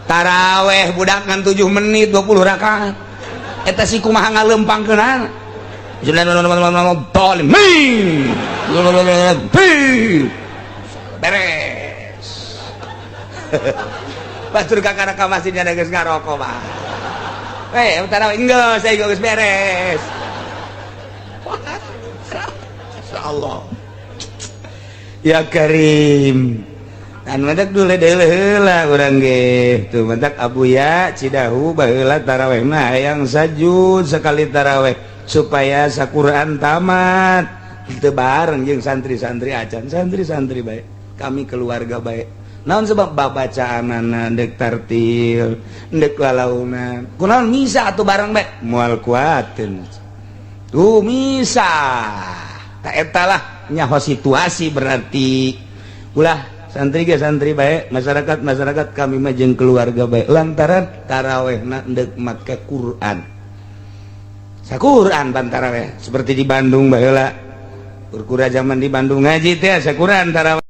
Taraweh budak ngan 7 menit 20 rakaat. Eta si kumaha ngalempangkeunana? Beres. Batur kakara ka masjid ada geus ngarokok mah. Eh, taraweh enggak, saya geus beres. Insyaallah. Ya Karim. Dan mantak dulu heula urang ge. Tuh mantak Abuya Cidahu baheula taraweh mah hayang sajud sekali taraweh supaya saquran tamat. Teu bareng jeung santri-santri acan, santri-santri bae. Kami keluarga bae. Naon sebab babacaanana ndek tartil, ndek lalaunan. Kunaon misa atuh bareng bae? Moal kuateun. Tuh misa. Tak eta lah nyaho situasi berarti. Ulah santri ge santri bae, masyarakat masyarakat, kami mah jeung keluarga bae lantaran tarawehna ndek make Quran. Saquran pan taraweh seperti di Bandung baheula. Kurkura zaman di Bandung ngaji teh saquran taraweh.